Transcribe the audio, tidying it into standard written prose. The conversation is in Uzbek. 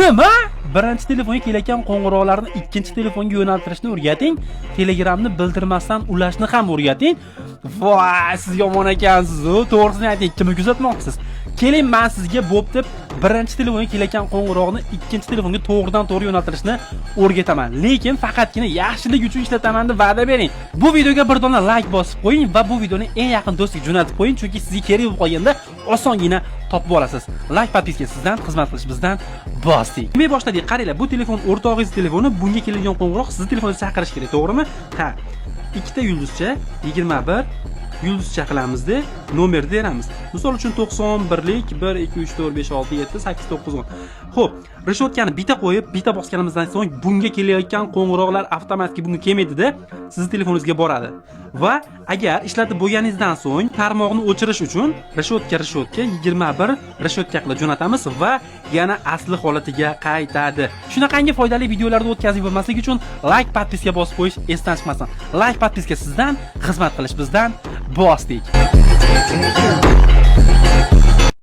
Nima? Birinchi telefonga kelayotgan qo'ng'iroqlarni ikkinchi telefonga yo'naltirishni o'rgating. Telegramni bildirmasdan ulashni ham o'rgating. Voy, siz yomon ekansiz-u. To'g'risini ayting, kimni kuzatmoqchisiz? Keling, men sizga bo'pti, birinchi telefonga kelayotgan qo'ng'iroqni ikkinchi telefonga to'g'ridan to'g'ri yo'naltirishni o'rgataman. Lekin faqatgina yaxshilik uchun ishlataman deb va'da bering. Bu videoga bir dona like bosib qo'ying va bu videoni eng yaqin do'stiga jo'natib qo'ying, chunki sizga kerak bo'lib qolganda osongina topib olasiz. Like, подписка sizdan, xizmat qilish bizdan. Bosdik. Demak, boshladik. Qaranglar, bu telefon o'rtog'ingiz telefoni, bunga keladigan qo'ng'iroq sizni telefoningizga chaqirish kerak, to'g'rimi? Ha. Ikkita yulduzcha 21 yulduzcha qilamizda, nomerni beramiz. Misol uchun 91lik 1 2 3 4 5 6 7 8 9 10. Xo'p, решётка ni bitta qo'yib, bitta bosganimizdan so'ng bunga kelayotgan qo'ng'iroqlar avtomatik bunga kelmaydida, sizni telefoningizga boradi. Va agar ishlatib bo'lganingizdan so'ng tarmoqni o'chirish uchun решётка решётка 21 решётка qilib jo'natamiz va yana asli holatiga qaytadi. Shunaqangi foydali videolarni o'tkazib yubormaslik uchun like, подписка bosib qo'yish esdan chiqmasin. Like, подписка sizdan, xizmat qilish bizdan. Bosdik.